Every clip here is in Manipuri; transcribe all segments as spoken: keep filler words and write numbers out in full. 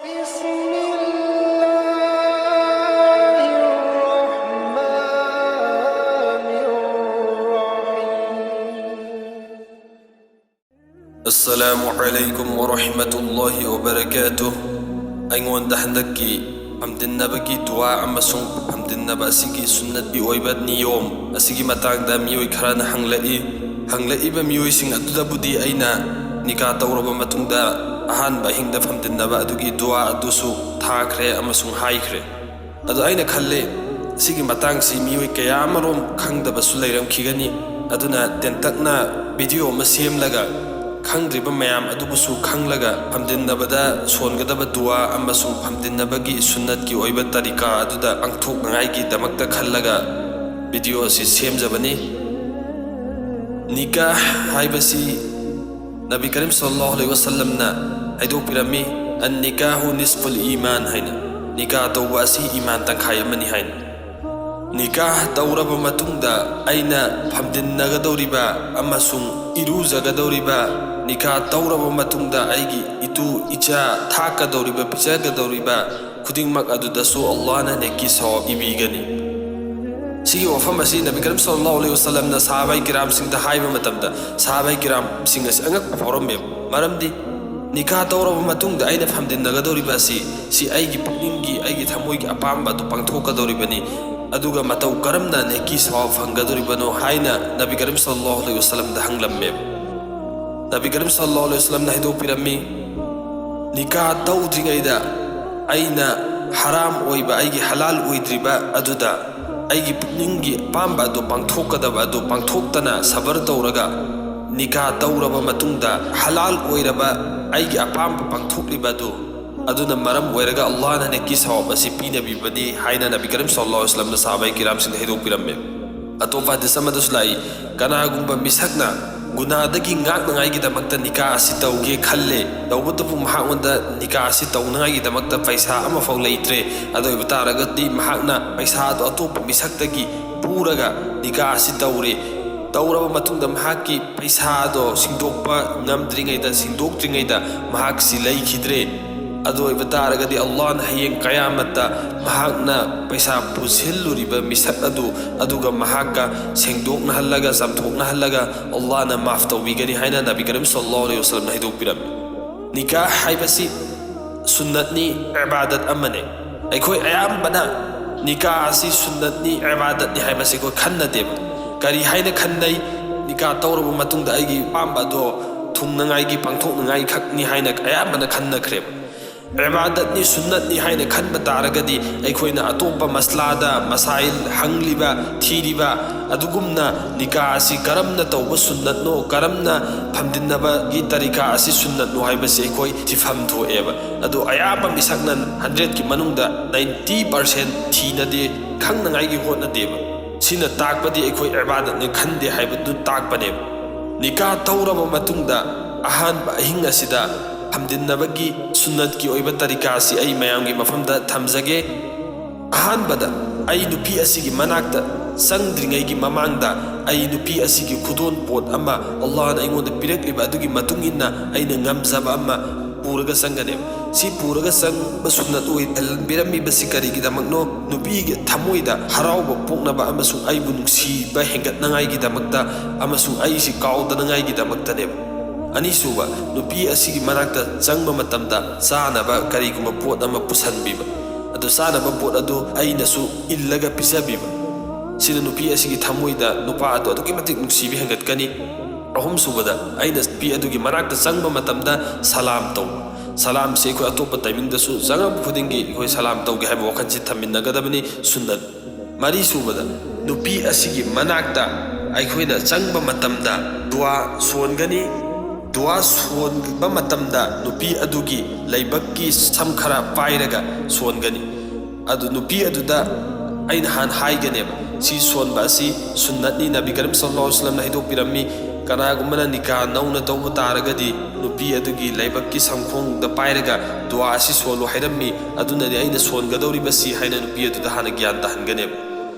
بسم الله الرحمن الرحيم. السلام عليكم ورحمة الله وبركاته. ꯑꯩꯉꯣꯟꯗ ꯍꯟꯗꯛꯀꯤ ꯐꯝꯗꯤꯟꯅꯕꯒꯤ ꯗꯨꯋꯥ ꯑꯃꯁꯨꯡ ꯐꯝꯗꯤꯟꯅꯕ ꯑꯁꯤꯒꯤ ꯁꯨꯟꯅꯠꯀꯤ ꯑꯣꯏꯕ ꯅꯤꯌꯣꯝ ꯑꯁꯤꯒꯤ ꯃꯇꯥꯡꯗ ꯃꯤꯑꯣꯏ ꯈꯔꯅ ꯍꯪꯂꯛꯏ꯫ ꯍꯪꯂꯛꯏꯕ ꯃꯤꯑꯣꯏꯁꯤꯡ ꯑꯗꯨꯗꯕꯨꯗꯤ ꯑꯩꯅ ꯅꯤꯀꯥ ꯇꯧꯔꯕ ꯃꯇꯨꯡꯗ ꯑꯍꯥꯟꯕ ꯑꯍꯤꯡꯗ ꯐꯝꯗꯤꯟꯅꯕ ꯑꯗꯨꯒꯤ ꯗꯨꯋꯥ ꯑꯗꯨꯁꯨ ꯊꯥꯈ꯭ꯔꯦ ꯑꯃꯁꯨꯡ ꯍꯥꯏꯈ꯭ꯔꯦ꯫ ꯑꯗꯣ ꯑꯩꯅ ꯈꯜꯂꯦ, ꯁꯤꯒꯤ ꯃꯇꯥꯡꯁꯤ ꯃꯤꯑꯣꯏ ꯀꯌꯥ ꯑꯃꯔꯣꯝ ꯈꯪꯗꯕꯁꯨ ꯂꯩꯔꯝꯈꯤꯒꯅꯤ꯫ ꯑꯗꯨꯅ ꯇꯦꯟꯇꯛꯅ ꯚꯤꯗꯤꯑꯣ ꯑꯃ ꯁꯦꯝꯂꯒ ꯈꯪꯗ꯭ꯔꯤꯕ ꯃꯌꯥꯝ ꯑꯗꯨꯕꯨꯁꯨ ꯈꯪꯂꯒ ꯐꯝꯗꯤꯟꯅꯕꯗ ꯁꯣꯟꯒꯗꯕ ꯗꯨꯋꯥ ꯑꯃꯁꯨꯡ ꯐꯝꯗꯤꯟꯅꯕꯒꯤ ꯁꯨꯟꯅꯠꯀꯤ ꯑꯣꯏꯕ ꯇꯔꯤꯀꯥ ꯑꯗꯨꯗ ꯄꯥꯡꯊꯣꯛꯅꯉꯥꯏꯒꯤꯗꯃꯛꯇ ꯈꯜꯂꯒ ꯚꯤꯗꯤꯑꯣ ꯑꯁꯤ ꯁꯦꯝꯖꯕꯅꯤ꯫ ꯅꯤꯀꯥꯍ ꯍꯥꯏꯕꯁꯤ ꯅꯕꯤ ꯀꯔꯤꯝ ꯁꯜꯂꯜꯂꯥꯍꯨ ꯑꯂꯩꯍꯤ ꯋꯁꯜꯂꯝꯅ ꯍꯥꯏꯗꯣꯛꯄꯤꯔꯝꯃꯤ, "ꯑꯟ ꯅꯤꯀꯥꯍꯨ ꯅꯤꯁꯐꯨꯜ ꯏꯃꯥꯟ" ꯍꯥꯏꯅ, ꯅꯤꯀꯥ ꯇꯧꯕ ꯑꯁꯤ ꯏꯃꯥꯟ ꯇꯪꯈꯥꯏ ꯑꯃꯅꯤ ꯍꯥꯏꯅ꯫ ꯅꯤꯀꯥꯍ ꯇꯧꯔꯕ ꯃꯇꯨꯡꯗ ꯑꯩꯅ ꯐꯝꯗꯤꯟꯅꯒꯗꯧꯔꯤꯕ ꯑꯃꯁꯨꯡ ꯏꯔꯨꯖꯒꯗꯧꯔꯤꯕ, ꯅꯤꯀꯥ ꯇꯧꯔꯕ ꯃꯇꯨꯡꯗ ꯑꯩꯒꯤ ꯏꯇꯨ ꯏꯆꯥ ꯊꯥꯛꯀꯗꯧꯔꯤꯕ, ꯄꯤꯖꯒꯗꯧꯔꯤꯕ ꯈꯨꯗꯤꯡꯃꯛ ꯑꯗꯨꯗꯁꯨ ꯑꯜꯂꯥꯍꯅ ꯅꯦꯀꯤ ꯁꯋꯥꯕ ꯏꯕꯤꯒꯅꯤ꯫ ꯁꯤꯒꯤ ꯋꯥꯐꯝ ꯑꯁꯤ ꯅꯕꯤ ꯀꯔꯤꯝ ꯁꯜꯂꯜꯂꯥꯍꯨ ꯑꯂꯩꯍꯤ ꯋꯁꯜꯂꯝꯅ ꯁꯍꯥꯕꯥꯏ ꯀꯤꯔꯥꯝꯁꯤꯡꯗ ꯍꯥꯏꯕ ꯃꯇꯝꯗ ꯁꯍꯥꯕꯥꯏ ꯀꯤꯔꯥꯝꯁꯤꯡ ꯑꯁꯤ ꯑꯉꯛꯄ ꯐꯥꯎꯔꯝꯃꯦꯕ꯫ ꯃꯔꯝꯗꯤ ꯅꯤꯀꯥ ꯇꯧꯔꯕ ꯃꯇꯨꯡꯗ ꯑꯩꯅ ꯐꯝꯗꯤꯟꯅꯒꯗꯧꯔꯤꯕ ꯑꯁꯤ, ꯁꯤ ꯑꯩꯒꯤ ꯄꯨꯛꯅꯤꯡꯒꯤ, ꯑꯩꯒꯤ ꯊꯃꯣꯏꯒꯤ ꯑꯄꯥꯝꯕ ꯑꯗꯨ ꯄꯥꯡꯊꯣꯛꯀꯗꯧꯔꯤꯕꯅꯤ, ꯑꯗꯨꯒ ꯃꯇꯧ ꯀꯔꯝꯅ ꯅꯦꯀꯤ ꯁꯋꯥꯕ ꯐꯪꯒꯗꯧꯔꯤꯕꯅꯣ ꯍꯥꯏꯅ ꯅꯕꯤ ꯀꯔꯤꯝ ꯁꯜꯂꯜꯂꯥꯍꯨ ꯑꯂꯩꯍꯤ ꯋꯁꯜꯂꯝꯗ ꯍꯪꯂꯝꯃꯦꯕ꯫ ꯅꯕꯤ ꯀꯔꯤꯝ ꯁꯜꯂꯜꯂꯥꯍꯨ ꯑꯂꯩꯍꯤ ꯋꯁꯜꯂꯝꯅ ꯍꯥꯏꯗꯣꯛꯄꯤꯔꯝꯃꯤ, ꯅꯤꯀꯥ ꯇꯧꯗ꯭ꯔꯤꯉꯩꯗ ꯑꯩꯅ ꯍꯔꯥꯝ ꯑꯣꯏꯕ, ꯑꯩꯒꯤ ꯍꯂꯥꯜ ꯑꯣꯏꯗ꯭ꯔꯤꯕ ꯑꯗꯨꯗ ꯑꯩꯒꯤ ꯄꯨꯛꯅꯤꯡꯒꯤ ꯑꯄꯥꯝꯕ ꯑꯗꯨ ꯄꯥꯡꯊꯣꯛꯀꯗꯕ ꯑꯗꯨ ꯄꯥꯡꯊꯣꯛꯇꯅ ꯁꯕꯔ ꯇꯧꯔꯒ, ꯅꯤꯀꯥ ꯇꯧꯔꯕ ꯃꯇꯨꯡꯗ ꯍꯂꯥꯜ ꯑꯣꯏꯔꯕ ꯑꯩꯒꯤ ꯑꯄꯥꯝꯕ ꯄꯥꯡꯊꯣꯛꯂꯤꯕ ꯑꯗꯨ, ꯑꯗꯨꯅ ꯃꯔꯝ ꯑꯣꯏꯔꯒ ꯑꯜꯂꯥꯍꯅ ꯅꯦꯀꯤ ꯁꯋꯥꯕ ꯑꯁꯤ ꯄꯤꯅꯕꯤꯕꯅꯤ ꯍꯥꯏꯅ ꯅꯕꯤ ꯀꯔꯤꯝ ꯁꯜꯂꯜꯂꯥꯍꯨ ꯑꯂꯩꯍꯤ ꯋꯁꯜꯂꯝꯅ ꯁꯍꯥꯕꯥꯏ ꯀꯤꯔꯥꯝꯁꯤꯡꯗ ꯍꯥꯏꯗꯣꯛꯄꯤꯔꯝꯃꯦ꯫ ꯑꯇꯣꯞꯄ ꯍꯗꯤꯁ ꯑꯃꯗꯁꯨ ꯂꯥꯛꯏ, ꯀꯅꯥꯒꯨꯝꯕ ꯃꯤꯁꯛꯅ ꯒꯨꯅꯥꯗꯒꯤ ꯉꯥꯛꯅꯉꯥꯏꯒꯤꯗꯃꯛꯇ ꯅꯤꯀꯥ ꯑꯁꯤ ꯇꯧꯒꯦ ꯈꯜꯂꯦ, ꯇꯧꯕꯇꯕꯨ ꯃꯍꯥꯛꯉꯣꯟꯗ ꯅꯤꯀꯥ ꯑꯁꯤ ꯇꯧꯅꯉꯥꯏꯒꯤꯗꯃꯛꯇ ꯄꯩꯁꯥ ꯑꯃꯐꯥꯎ ꯂꯩꯇ꯭ꯔꯦ꯫ ꯑꯗꯨ ꯑꯣꯏꯕ ꯇꯥꯔꯒꯗꯤ ꯃꯍꯥꯛꯅ ꯄꯩꯁꯥ ꯑꯗꯨ ꯑꯇꯣꯞꯄ ꯃꯤꯁꯛꯇꯒꯤ ꯄꯨꯔꯒ ꯅꯤꯀꯥ ꯑꯁꯤ ꯇꯧꯔꯦ꯫ ꯇꯧꯔꯕ ꯃꯇꯨꯡꯗ ꯃꯍꯥꯛꯀꯤ ꯄꯩꯁꯥ ꯑꯗꯣ ꯁꯤꯡꯗꯣꯛꯄ ꯉꯝꯗ꯭ꯔꯤꯉꯩꯗ, ꯁꯤꯡꯗꯣꯛꯇ꯭ꯔꯤꯉꯩꯗ ꯃꯍꯥꯛꯁꯤ ꯂꯩꯈꯤꯗ꯭ꯔꯦ꯫ ꯑꯗꯨ ꯑꯣꯏꯕ ꯇꯥꯔꯒꯗꯤ ꯑꯜꯂꯥꯍꯅ ꯍꯌꯦꯡ ꯀꯌꯥꯃꯠꯇ ꯃꯍꯥꯛꯅ ꯄꯩꯁꯥ ꯄꯨꯁꯤꯜꯂꯨꯔꯤꯕ ꯃꯤꯁꯛ ꯑꯗꯨ, ꯑꯗꯨꯒ ꯃꯍꯥꯛꯀ ꯁꯦꯡꯗꯣꯛꯅꯍꯜꯂꯒ, ꯆꯥꯝꯊꯣꯛꯅꯍꯜꯂꯒ, ꯑꯜꯂꯥꯍꯅ ꯃꯥꯐ ꯇꯧꯕꯤꯒꯅꯤ ꯍꯥꯏꯅ ꯅꯕꯤ ꯀꯔꯤꯝ ꯁꯜꯂꯜꯂꯥꯍꯨ ꯑꯂꯩꯍꯤ ꯋꯁꯜꯂꯝꯅ ꯍꯥꯏꯗꯣꯛꯄꯤꯔꯝꯃꯤ꯫ ꯅꯤꯀꯥꯍ ꯍꯥꯏꯕꯁꯤ ꯁꯨꯟꯅꯠꯅꯤ, ꯏꯕꯥꯗꯠ ꯑꯃꯅꯤ꯫ ꯑꯩꯈꯣꯏ ꯑꯌꯥꯝꯕꯅ ꯅꯤꯀꯥꯍ ꯑꯁꯤ ꯁꯨꯟꯅꯠꯅꯤ, ꯏꯕꯥꯗꯠꯅꯤ ꯍꯥꯏꯕꯁꯤ ꯑꯩꯈꯣꯏ ꯈꯟꯅꯗꯦꯕ꯫ ꯀꯔꯤ ꯍꯥꯏꯅ ꯈꯟꯅꯩ? ꯅꯤꯀꯥꯍ ꯇꯧꯔꯕ ꯃꯇꯨꯡꯗ ꯑꯩꯒꯤ ꯑꯄꯥꯝꯕ ꯑꯗꯣ ꯊꯨꯡꯅꯉꯥꯏꯒꯤ, ꯄꯥꯡꯊꯣꯛꯅꯉꯥꯏ ꯈꯛꯅꯤ ꯍꯥꯏꯅ ꯑꯌꯥꯝꯕꯅ ꯈꯟꯅꯈ꯭ꯔꯦꯕ꯫ ꯏꯕꯥꯗꯠꯅꯤ, ꯁꯨꯟꯅꯠꯅꯤ ꯍꯥꯏꯅ ꯈꯟꯕ ꯇꯥꯔꯒꯗꯤ, ꯑꯩꯈꯣꯏꯅ ꯑꯇꯣꯞꯄ ꯃꯁꯂꯥꯗ ꯃꯁꯥꯏꯜ ꯍꯪꯂꯤꯕ, ꯊꯤꯔꯤꯕ, ꯑꯗꯨꯒꯨꯝꯅ ꯅꯤꯀꯥꯍ ꯑꯁꯤ ꯀꯔꯝꯅ ꯇꯧꯕ ꯁꯨꯟꯅꯠꯅꯣ, ꯀꯔꯝꯅ ꯐꯝꯗꯤꯟꯅꯕꯒꯤ ꯇꯔꯤꯀꯥ ꯑꯁꯤ ꯁꯨꯟꯅꯠꯅꯣ ꯍꯥꯏꯕꯁꯤ ꯑꯩꯈꯣꯏ ꯊꯤꯐꯝ ꯊꯣꯛꯑꯦꯕ꯫ ꯑꯗꯣ ꯑꯌꯥꯝꯕ ꯃꯤꯁꯛꯅ ꯍꯟꯗ꯭ꯔꯦꯠꯀꯤ ꯃꯅꯨꯡꯗ ꯅꯥꯏꯟꯇꯤ ꯄꯥꯔꯁꯦꯟ ꯊꯤꯅꯗꯦ, ꯈꯪꯅꯉꯥꯏꯒꯤ ꯍꯣꯠꯅꯗꯦꯕ꯫ ꯁꯤꯅ ꯇꯥꯛꯄꯗꯤ ꯑꯩꯈꯣꯏ ꯏꯕꯥꯗꯠꯅꯤ ꯈꯟꯗꯦ ꯍꯥꯏꯕꯗꯨ ꯇꯥꯛꯄꯅꯦꯕ꯫ ꯅꯤꯀꯥꯍ ꯇꯧꯔꯕ ꯃꯇꯨꯡꯗ ꯑꯍꯥꯟꯕ ꯑꯍꯤꯡ ꯑꯁꯤꯗ ꯐꯝꯗꯤꯟꯅꯕꯒꯤ ꯁꯨꯟꯅꯠꯀꯤ ꯑꯣꯏꯕ ꯇꯔꯤꯀꯥ ꯑꯁꯤ ꯑꯩ ꯃꯌꯥꯝꯒꯤ ꯃꯐꯝꯗ ꯊꯝꯖꯒꯦ꯫ ꯑꯍꯥꯟꯕꯗ, ꯑꯩ ꯅꯨꯄꯤ ꯑꯁꯤꯒꯤ ꯃꯅꯥꯛꯇ ꯆꯪꯗ꯭ꯔꯤꯉꯩꯒꯤ ꯃꯃꯥꯡꯗ, ꯑꯩ ꯅꯨꯄꯤ ꯑꯁꯤꯒꯤ ꯈꯨꯗꯣꯜ ꯄꯣꯠ ꯑꯃ, ꯑꯜꯂꯥꯍꯅ ꯑꯩꯉꯣꯟꯗ ꯄꯤꯔꯛꯂꯤꯕ ꯑꯗꯨꯒꯤ ꯃꯇꯨꯡ ꯏꯟꯅ ꯑꯩꯅ ꯉꯝꯖꯕ ꯑꯃ ꯄꯨꯔꯒ ꯆꯪꯒꯅꯦꯕ꯫ ꯁꯤ ꯄꯨꯔꯒ ꯆꯪꯕ ꯁꯨꯟꯅꯠ ꯑꯣꯏꯍꯟꯕꯤꯔꯝꯃꯤꯕꯁꯤ ꯀꯔꯤꯒꯤꯗꯃꯛꯅꯣ? ꯅꯨꯄꯤꯒꯤ ꯊꯃꯣꯏꯗ ꯍꯔꯥꯎꯕ ꯄꯣꯛꯅꯕ ꯑꯃꯁꯨꯡ ꯑꯩꯕꯨ ꯅꯨꯡꯁꯤꯕ ꯍꯦꯟꯒꯠꯅꯉꯥꯏꯒꯤꯗꯃꯛꯇ ꯑꯃꯁꯨꯡ ꯑꯩꯁꯤ ꯀꯥꯎꯗꯅꯉꯥꯏꯒꯤꯗꯃꯛꯇꯅꯦꯕ꯫ ꯑꯅꯤꯁꯨꯕ, ꯅꯨꯄꯤ ꯑꯁꯤꯒꯤ ꯃꯅꯥꯛꯇ ꯆꯪꯕ ꯃꯇꯝꯗ ꯆꯥꯅꯕ ꯀꯔꯤꯒꯨꯝꯕ ꯄꯣꯠ ꯑꯃ ꯄꯨꯁꯟꯕꯤꯕ꯫ ꯑꯗꯨ ꯆꯥꯅꯕ ꯄꯣꯠ ꯑꯗꯨ ꯑꯩꯅꯁꯨ ꯏꯜꯂꯒ ꯄꯤꯖꯕꯤꯕ꯫ ꯁꯤꯅ ꯅꯨꯄꯤ ꯑꯁꯤꯒꯤ ꯊꯃꯣꯏꯗ ꯅꯨꯄꯥ ꯑꯗꯨ ꯑꯗꯨꯛꯀꯤ ꯃꯇꯤꯛ ꯅꯨꯡꯁꯤꯕ ꯍꯦꯟꯒꯠꯀꯅꯤ꯫ ꯑꯍꯨꯝꯁꯨꯕꯗ, ꯑꯩꯅ ꯅꯨꯄꯤ ꯑꯗꯨꯒꯤ ꯃꯅꯥꯛꯇ ꯆꯪꯕ ꯃꯇꯝꯗ ꯁꯂꯥꯝ ꯇꯧꯕ꯫ ꯁꯂꯥꯝꯁꯤ ꯑꯩꯈꯣꯏ ꯑꯇꯣꯞꯄ ꯇꯥꯏꯃꯤꯡꯗꯁꯨ ꯆꯪꯉꯛꯄ ꯈꯨꯗꯤꯡꯒꯤ ꯑꯩꯈꯣꯏ ꯁꯂꯥꯝ ꯇꯧꯒꯦ ꯍꯥꯏꯕ ꯋꯥꯈꯜꯁꯤ ꯊꯝꯃꯤꯟꯅꯒꯗꯕꯅꯤ, ꯁꯨꯟꯅꯠ꯫ ꯃꯔꯤꯁꯨꯕꯗ, ꯅꯨꯄꯤ ꯑꯁꯤꯒꯤ ꯃꯅꯥꯛꯇ ꯑꯩꯈꯣꯏꯅ ꯆꯪꯕ ꯃꯇꯝꯗ ꯗꯨꯋꯥ ꯁꯣꯟꯒꯅꯤ꯫ ꯗꯨꯋꯥ ꯁꯣꯟꯕ ꯃꯇꯝꯗ ꯅꯨꯄꯤ ꯑꯗꯨꯒꯤ ꯂꯩꯕꯛꯀꯤ ꯁꯝ ꯈꯔ ꯄꯥꯏꯔꯒ ꯁꯣꯟꯒꯅꯤ꯫ ꯑꯗꯨ ꯅꯨꯄꯤ ꯑꯗꯨꯗ ꯑꯩꯅ ꯍꯥꯟꯅ ꯍꯥꯏꯒꯅꯦꯕ, ꯁꯤ ꯁꯣꯟꯕ ꯑꯁꯤ ꯁꯨꯟꯅꯠꯅꯤ, ꯅꯕꯤ ꯀꯔꯤꯝ ꯁꯜꯂꯜꯂꯥꯍꯨ ꯑꯂꯩꯍꯤ ꯋꯁꯜꯂꯝꯅ ꯍꯥꯏꯗꯣꯛꯄꯤꯔꯝꯃꯤ꯫ ꯀꯅꯥꯒꯨꯝꯕꯅ ꯅꯤꯀꯥ ꯅꯧꯅ ꯇꯧꯕ ꯇꯥꯔꯒꯗꯤ ꯅꯨꯄꯤ ꯑꯗꯨꯒꯤ ꯂꯩꯕꯛꯀꯤ ꯁꯝꯈꯣꯡꯗ ꯄꯥꯏꯔꯒ ꯗꯨꯋꯥ ꯑꯁꯤ ꯁꯣꯜꯂꯨ ꯍꯥꯏꯔꯝꯃꯤ꯫ ꯑꯗꯨꯅꯅꯤ ꯑꯩꯅ ꯁꯣꯟꯒꯗꯧꯔꯤꯕꯁꯤ ꯍꯥꯏꯅ ꯅꯨꯄꯤ ꯑꯗꯨꯗ ꯍꯥꯟꯅ ꯒ꯭ꯌꯥꯟ ꯇꯥꯍꯟꯒꯅꯦꯕ꯫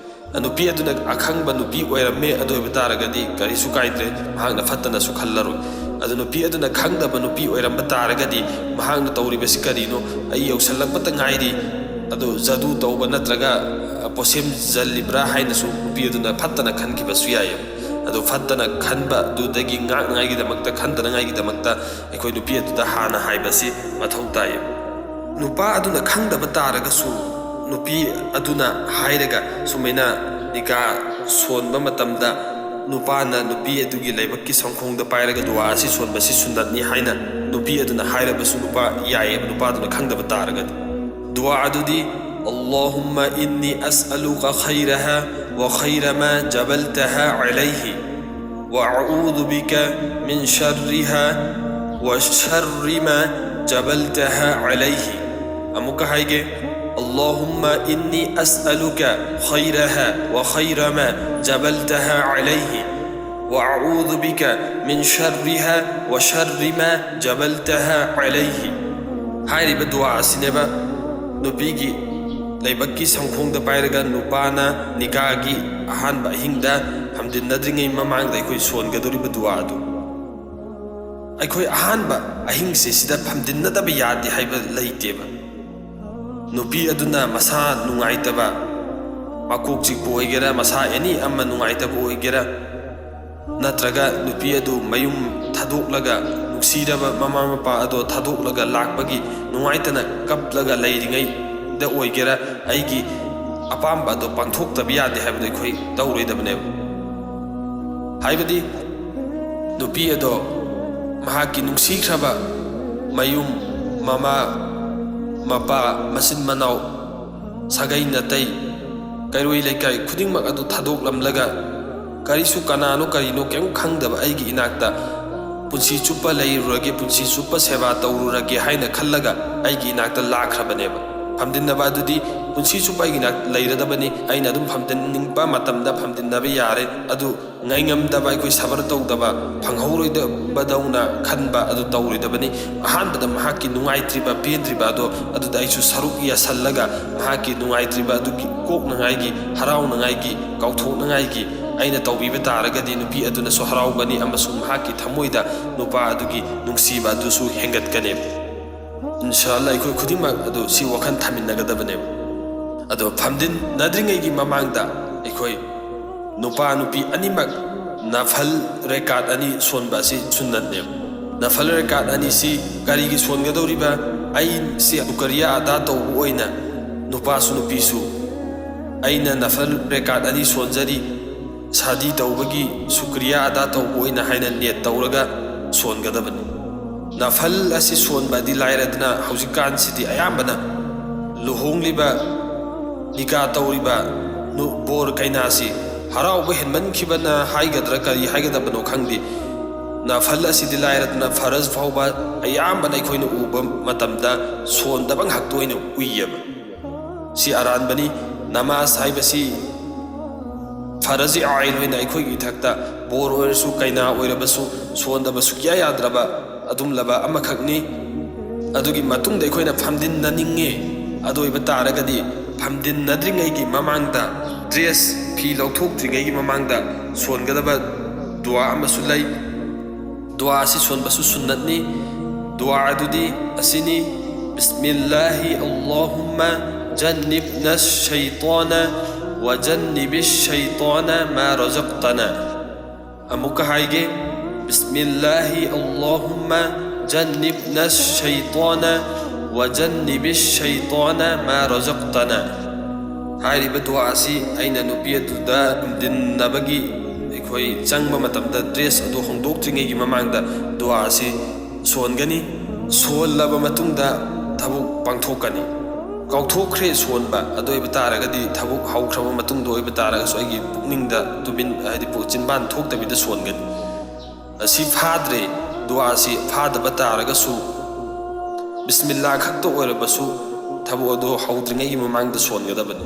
ꯅꯨꯄꯤ ꯑꯗꯨꯅ ꯑꯈꯪꯕ ꯅꯨꯄꯤ ꯑꯣꯏꯔꯝꯃꯦ, ꯑꯗꯨ ꯑꯣꯏꯕ ꯇꯥꯔꯒꯗꯤ ꯀꯔꯤꯁꯨ ꯀꯥꯏꯗ꯭ꯔꯦ, ꯃꯍꯥꯛꯅ ꯐꯠꯇꯅꯁꯨ ꯈꯜꯂꯔꯣꯏ꯫ ꯑꯗꯨ ꯅꯨꯄꯤ ꯑꯗꯨꯅ ꯈꯪꯗꯕ ꯅꯨꯄꯤ ꯑꯣꯏꯔꯝꯕ ꯇꯥꯔꯒꯗꯤ, ꯃꯍꯥꯛꯅ ꯇꯧꯔꯤꯕꯁꯤ ꯀꯔꯤꯅꯣ, ꯑꯩ ꯌꯧꯁꯜꯂꯛꯄꯇ ꯉꯥꯏꯔꯤ, ꯑꯗꯨ ꯖꯗꯨ ꯇꯧꯕ ꯅꯠꯇ꯭ꯔꯒ, ꯑ, ꯄꯣꯁꯦꯝꯖꯜꯂꯤꯕ꯭ꯔꯥ ꯍꯥꯏꯅꯁꯨ ꯅꯨꯄꯤ ꯑꯗꯨꯅ ꯐꯠꯇꯅ ꯈꯟꯈꯤꯕꯁꯨ ꯌꯥꯏꯌꯦꯕ꯫ ꯑꯗꯨ ꯐꯠꯇꯅ ꯈꯟꯕ ꯑꯗꯨꯗꯒꯤ ꯉꯥꯛꯅꯉꯥꯏꯒꯤꯗꯃꯛꯇ, ꯈꯟꯗꯅꯉꯥꯏꯒꯤꯗꯃꯛꯇ ꯑꯩꯈꯣꯏ ꯅꯨꯄꯤ ꯑꯗꯨꯗ ꯍꯥꯟꯅ ꯍꯥꯏꯕꯁꯤ ꯃꯊꯧ ꯇꯥꯏꯌꯦꯕ꯫ ꯅꯨꯄꯥ ꯑꯗꯨꯅ ꯈꯪꯗꯕ ꯇꯥꯔꯒꯁꯨ, ꯅꯨꯄꯤ ꯑꯗꯨꯅ ꯍꯥꯏꯔꯒ ꯁꯨꯃꯥꯏꯅ ꯅꯤꯀꯥ ꯁꯣꯟꯕ ꯃꯇꯝꯗ, ꯅꯨꯄꯥꯅ ꯅꯨꯄꯤ ꯑꯗꯨꯒꯤ ꯂꯥꯏꯕꯛꯀꯤ ꯁꯪꯈꯣꯡꯗ ꯄꯥꯏꯔꯒ ꯗꯨꯋꯥ ꯑꯁꯤ ꯁꯣꯟꯕꯁꯤ ꯁꯨꯟꯅꯠꯅꯤ ꯍꯥꯏꯅ ꯅꯨꯄꯤ ꯑꯗꯨꯅ ꯍꯥꯏꯔꯕꯁꯨ ꯅꯨꯄꯥ ꯌꯥꯏꯌꯦꯕ, ꯅꯨꯄꯥ ꯑꯗꯨꯅ ꯈꯪꯗꯕ ꯇꯥꯔꯒꯗꯤ꯫ ꯗꯨꯋꯥ ꯑꯗꯨꯗꯤ, اللهم إني أسألك خيرها وخير ما جبلتها عليه، وأعوذ بك من شرها وشر ما جبلتها عليه. ꯑꯃꯨꯛꯀ ꯍꯥꯏꯒꯦ, اللهم إني أسألك خيرها وخير ما جبلتها عليه، وأعوذ بك من شرها وشر ما جبلتها عليه. ꯍꯥꯏꯔꯤꯕ ꯗꯨꯋꯥ ꯑꯁꯤꯅꯦꯕ ꯅꯨꯄꯤꯒꯤ ꯂꯥꯏꯕꯛꯀꯤ ꯁꯪꯈꯣꯡꯗ ꯄꯥꯏꯔꯒ ꯅꯨꯄꯥꯅ ꯅꯤꯀꯥꯒꯤ ꯑꯍꯥꯟꯕ ꯑꯍꯤꯡꯗ ꯐꯝꯗꯤꯟꯅꯗ꯭ꯔꯤꯉꯩ ꯃꯃꯥꯡꯗ ꯑꯩꯈꯣꯏ ꯁꯣꯟꯒꯗꯧꯔꯤꯕ ꯗꯨꯋꯥ ꯑꯗꯨ꯫ ꯑꯩꯈꯣꯏ ꯑꯍꯥꯟꯕ ꯑꯍꯤꯡꯁꯦ ꯁꯤꯗ ꯐꯝꯗꯤꯟꯅꯗꯕ ꯌꯥꯗꯦ ꯍꯥꯏꯕ ꯂꯩꯇꯦꯕ꯫ ꯅꯨꯄꯤ ꯑꯗꯨꯅ ꯃꯁꯥ ꯅꯨꯡꯉꯥꯏꯇꯕ, ꯃꯀꯣꯛ ꯆꯤꯛꯄ ꯑꯣꯏꯒꯦꯔꯥ, ꯃꯁꯥ ꯑꯦꯅꯤ ꯑꯃ ꯅꯨꯡꯉꯥꯏꯇꯕ ꯑꯣꯏꯒꯦꯔꯥ, ꯅꯠꯇ꯭ꯔꯒ ꯅꯨꯄꯤ ꯑꯗꯨ ꯃꯌꯨꯝ ꯊꯥꯗꯣꯛꯂꯒ, ꯅꯨꯡꯁꯤꯔꯕ ꯃꯃꯥ ꯃꯄꯥ ꯑꯗꯣ ꯊꯥꯗꯣꯛꯂꯒ ꯂꯥꯛꯄꯒꯤ ꯅꯨꯡꯉꯥꯏꯇꯅ ꯀꯞꯂꯒ ꯂꯩꯔꯤꯉꯩꯗ ꯑꯣꯏꯒꯦꯔꯥ, ꯑꯩꯒꯤ ꯑꯄꯥꯝꯕ ꯑꯗꯣ ꯄꯥꯡꯊꯣꯛꯇꯕ ꯌꯥꯗꯦ ꯍꯥꯏꯕꯗꯣ ꯑꯩꯈꯣꯏ ꯇꯧꯔꯣꯏꯗꯕꯅꯦꯕ꯫ ꯍꯥꯏꯕꯗꯤ ꯅꯨꯄꯤ ꯑꯗꯣ ꯃꯍꯥꯛꯀꯤ ꯅꯨꯡꯁꯤꯈ꯭ꯔꯕ ꯃꯌꯨꯝ, ꯃꯃꯥ, ꯃꯄꯥ, ꯃꯆꯤꯟ ꯃꯅꯥꯎ, ꯁꯥꯒꯩ ꯅꯥꯇꯩ, ꯀꯩꯔꯣꯏ ꯂꯩꯀꯥꯏ ꯈꯨꯗꯤꯡꯃꯛ ꯑꯗꯨ ꯊꯥꯗꯣꯛꯂꯝꯂꯒ, ꯀꯔꯤꯁꯨ, ꯀꯅꯥꯅꯣ ꯀꯔꯤꯅꯣ ꯀꯔꯤꯝ ꯈꯪꯗꯕ ꯑꯩꯒꯤ ꯏꯅꯥꯛꯇ ꯄꯨꯟꯁꯤ ꯆꯨꯞꯄ ꯂꯩꯔꯨꯔꯒꯦ, ꯄꯨꯟꯁꯤ ꯆꯨꯞꯄ ꯁꯦꯕꯥ ꯇꯧꯔꯨꯔꯒꯦ ꯍꯥꯏꯅ ꯈꯜꯂꯒ ꯑꯩꯒꯤ ꯏꯅꯥꯛꯇ ꯂꯥꯛꯈ꯭ꯔꯕꯅꯦꯕ꯫ ꯐꯝꯗꯤꯟꯅꯕ ꯑꯗꯨꯗꯤ ꯄꯨꯟꯁꯤ ꯆꯨꯞꯄ ꯑꯩꯒꯤ ꯏꯅꯥꯛꯇ ꯂꯩꯔꯗꯕꯅꯤ꯫ ꯑꯩꯅ ꯑꯗꯨꯝ ꯐꯝꯗꯤꯟꯅꯤꯡꯕ ꯃꯇꯝꯗ ꯐꯝꯗꯤꯟꯅꯕ ꯌꯥꯔꯦ꯫ ꯑꯗꯨ ꯉꯥꯏꯉꯝꯗꯕ, ꯑꯩꯈꯣꯏ ꯁꯕꯔ ꯇꯧꯗꯕ, ꯐꯪꯍꯧꯔꯣꯏꯗꯕꯗꯧꯅ ꯈꯟꯕ ꯑꯗꯨ ꯇꯧꯔꯣꯏꯗꯕꯅꯤ꯫ ꯑꯍꯥꯟꯕꯗ ꯃꯍꯥꯛꯀꯤ ꯅꯨꯡꯉꯥꯏꯇ꯭ꯔꯤꯕ, ꯄꯦꯟꯗ꯭ꯔꯤꯕ ꯑꯗꯣ ꯑꯗꯨꯗ ꯑꯩꯁꯨ ꯁꯔꯨꯛ ꯌꯥꯁꯜꯂꯒ, ꯃꯍꯥꯛꯀꯤ ꯅꯨꯡꯉꯥꯏꯇ꯭ꯔꯤꯕ ꯑꯗꯨꯒꯤ ꯀꯣꯛꯅꯉꯥꯏꯒꯤ, ꯍꯔꯥꯎꯅꯉꯥꯏꯒꯤ, ꯀꯥꯎꯊꯣꯛꯅꯉꯥꯏꯒꯤ ꯑꯩꯅ ꯇꯧꯕꯤꯕ ꯇꯥꯔꯒꯗꯤ ꯅꯨꯄꯤ ꯑꯗꯨꯅꯁꯨ ꯍꯔꯥꯎꯒꯅꯤ ꯑꯃꯁꯨꯡ ꯃꯍꯥꯛꯀꯤ ꯊꯃꯣꯏꯗ ꯅꯨꯄꯥ ꯑꯗꯨꯒꯤ ꯅꯨꯡꯁꯤꯕ ꯑꯗꯨꯁꯨ ꯍꯦꯟꯒꯠꯀꯅꯦꯕ꯫ ꯏꯟꯁꯥ ꯑꯜꯂꯥ, ꯑꯩꯈꯣꯏ ꯈꯨꯗꯤꯡꯃꯛ ꯑꯗꯨ ꯁꯤ ꯋꯥꯈꯜ ꯊꯝꯃꯤꯟꯅꯒꯗꯕꯅꯦꯕ꯫ ꯑꯗꯣ ꯐꯝꯖꯤꯟꯅꯗ꯭ꯔꯤꯉꯩꯒꯤ ꯃꯃꯥꯡꯗ ꯑꯩꯈꯣꯏ ꯅꯨꯄꯥ ꯅꯨꯄꯤ ꯑꯅꯤꯃꯛ ꯅꯐꯜ ꯔꯦꯀꯥꯠ ꯑꯅꯤ ꯁꯣꯟꯕ ꯑꯁꯤ ꯁꯨꯟꯅꯠꯅꯦꯕ꯫ ꯅꯐꯜ ꯔꯦꯀꯥꯠ ꯑꯅꯤꯁꯤ ꯀꯔꯤꯒꯤ ꯁꯣꯟꯒꯗꯧꯔꯤꯕ? ꯑꯩꯁꯤ ꯁꯨꯀꯔꯤꯌꯥ ꯑꯗꯥ ꯇꯧꯕ ꯑꯣꯏꯅ ꯅꯨꯄꯥꯁꯨ ꯅꯨꯄꯤꯁꯨ ꯑꯩꯅ ꯅꯐꯜ ꯔꯦꯀꯥꯠ ꯑꯅꯤ ꯁꯣꯟꯖꯔꯤ, ꯁꯥꯗꯤ ꯇꯧꯕꯒꯤ ꯁꯨꯀ꯭ꯔꯤꯌꯥ ꯑꯗꯥ ꯇꯧꯕ ꯑꯣꯏꯅ ꯍꯥꯏꯅ ꯅꯤꯌꯠ ꯇꯧꯔꯒ ꯁꯣꯟꯒꯗꯕꯅꯤ꯫ ꯅꯐꯜ ꯑꯁꯤ ꯁꯣꯟꯕꯗꯤ ꯂꯥꯏꯔꯗꯅ ꯍꯧꯖꯤꯛꯀꯥꯟꯁꯤꯗꯤ ꯑꯌꯥꯝꯕꯅ ꯂꯨꯍꯣꯡꯂꯤꯕ, ꯅꯤꯀꯥ ꯇꯧꯔꯤꯕ ꯅꯨ-, ꯕꯣꯔ ꯀꯩꯅꯥꯁꯤ ꯍꯔꯥꯎꯕ ꯍꯦꯟꯃꯟꯈꯤꯕꯅ ꯍꯥꯏꯒꯗ꯭ꯔꯥ ꯀꯔꯤ ꯍꯥꯏꯒꯗꯕꯅꯣ ꯈꯪꯗꯦ, ꯅꯐꯜ ꯑꯁꯤꯗꯤ ꯂꯥꯏꯔꯗꯅ ꯐꯔꯖ ꯐꯥꯎꯕ ꯑꯌꯥꯝꯕꯅ ꯑꯩꯈꯣꯏꯅ ꯎꯕ ꯃꯇꯝꯗ ꯁꯣꯟꯗꯕ ꯉꯥꯛꯇ ꯑꯣꯏꯅ ꯎꯏꯌꯦꯕ꯫ ꯁꯤ ꯑꯔꯥꯟꯕꯅꯤ꯫ ꯅꯃꯥꯖ ꯍꯥꯏꯕꯁꯤ ꯐꯔꯖꯤ ꯑꯥꯏꯟ ꯑꯣꯏꯅ ꯑꯩꯈꯣꯏꯒꯤ ꯏꯊꯛꯇ ꯕꯣꯔ ꯑꯣꯏꯔꯁꯨ ꯀꯩꯅꯥ ꯑꯣꯏꯔꯕꯁꯨ ꯁꯣꯟꯗꯕ ꯁꯨꯛꯌꯥ ꯌꯥꯗ꯭ꯔꯕ ꯑꯗꯨꯝꯂꯕ ꯑꯃꯈꯛꯅꯤ꯫ ꯑꯗꯨꯒꯤ ꯃꯇꯨꯡꯗ ꯑꯩꯈꯣꯏꯅ ꯐꯝꯖꯤꯟꯅꯅꯤꯡꯉꯦ꯫ ꯑꯗꯨ ꯑꯣꯏꯕ ꯇꯥꯔꯒꯗꯤ ꯐꯝꯖꯤꯟꯅꯗ꯭ꯔꯤꯉꯩꯒꯤ ꯃꯃꯥꯡꯗ, ꯗ꯭ꯔꯦꯁ ꯐꯤ ꯂꯧꯊꯣꯛꯇ꯭ꯔꯤꯉꯩꯒꯤ ꯃꯃꯥꯡꯗ ꯁꯣꯟꯒꯗꯕ ꯗꯨꯋꯥ ꯑꯃꯁꯨ ꯂꯩ꯫ ꯗꯨꯋꯥ ꯑꯁꯤ ꯁꯣꯟꯕꯁꯨ ꯁꯨꯟꯅꯠꯅꯤ꯫ ꯗꯨꯋꯥ ꯑꯗꯨꯗꯤ ꯑꯁꯤꯅꯤ: بسم الله اللهم جنبنا الشيطان وجنب الشيطان ما رزقتنا. ꯑꯃꯨꯛꯀ ꯍꯥꯏꯒꯦ: بسم الله اللهم جنبنا الشيطان وجنب الشيطان ما رزقتنا. ꯍꯥꯏꯔꯤꯕ ꯗꯨꯋꯥ ꯑꯁꯤ ꯑꯩꯅ ꯅꯨꯄꯤ ꯑꯗꯨꯗ ꯇꯨꯝꯗꯤꯟꯅꯕꯒꯤ ꯑꯩꯈꯣꯏ ꯆꯪꯕ ꯃꯇꯝꯗ ꯗ꯭ꯔꯦꯁ ꯑꯗꯨ ꯍꯣꯡꯗꯣꯛꯇ꯭ꯔꯤꯉꯩꯒꯤ ꯃꯃꯥꯡꯗ ꯗꯨꯋꯥ ꯑꯁꯤ ꯁꯣꯟꯒꯅꯤ꯫ ꯁꯣꯜꯂꯕ ꯃꯇꯨꯡꯗ ꯊꯕꯛ ꯄꯥꯡꯊꯣꯛꯀꯅꯤ꯫ ꯀꯥꯎꯊꯣꯛꯈ꯭ꯔꯦ ꯁꯣꯟꯕ꯫ ꯑꯗꯨ ꯑꯣꯏꯕ ꯇꯥꯔꯒꯗꯤ ꯊꯕꯛ ꯍꯧꯈ꯭ꯔꯕ ꯃꯇꯨꯡꯗ ꯑꯣꯏꯕ ꯇꯥꯔꯒꯁꯨ ꯑꯩꯒꯤ ꯄꯨꯛꯅꯤꯡꯗ ꯇꯨꯃꯤꯟ, ꯍꯥꯏꯗꯤ ꯄꯨ-, ꯆꯤꯟꯕꯥꯟ ꯊꯣꯛꯇꯕꯤꯗ ꯁꯣꯟꯒꯅꯤ꯫ ꯑꯁꯤ ꯐꯥꯗ꯭ꯔꯦ, ꯗꯨꯋꯥ ꯑꯁꯤ ꯐꯥꯗꯕ ꯇꯥꯔꯒꯁꯨ ꯕꯤꯁꯃꯤꯜꯂꯥ ꯈꯛꯇ ꯑꯣꯏꯔꯕꯁꯨ ꯊꯕꯛ ꯑꯗꯨ ꯍꯧꯗ꯭ꯔꯤꯉꯩꯒꯤ ꯃꯃꯥꯡꯗ ꯁꯣꯟꯒꯗꯕꯅꯤ꯫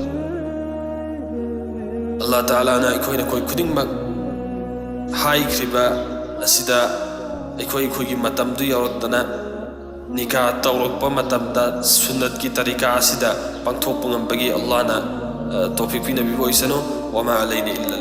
ꯑꯜꯂꯥꯍ ꯇꯥꯂꯥꯅ ꯑꯩꯈꯣꯏꯅ ꯑꯩꯈꯣꯏ ꯈꯨꯗꯤꯡꯃꯛ ꯍꯥꯏꯈ꯭ꯔꯤꯕ ꯑꯁꯤꯗ ꯑꯩꯈꯣꯏ ꯑꯩꯈꯣꯏꯒꯤ ꯃꯇꯝꯗꯨ ꯌꯧꯔꯛꯇꯅ ꯅꯤꯀꯥ ꯇꯧꯔꯛꯄ ꯃꯇꯝꯗ ꯁꯨꯟꯅꯠꯀꯤ ꯇꯔꯤꯀꯥ ꯑꯁꯤꯗ ꯄꯥꯡꯊꯣꯛꯄ ꯉꯝꯕꯒꯤ ꯑꯜꯂꯥꯍꯅ, ꯑ, ꯇꯧꯐꯤꯛ ꯄꯤꯅꯕꯤꯕ ꯑꯣꯏꯁꯅꯨ꯫ وما علينا إلا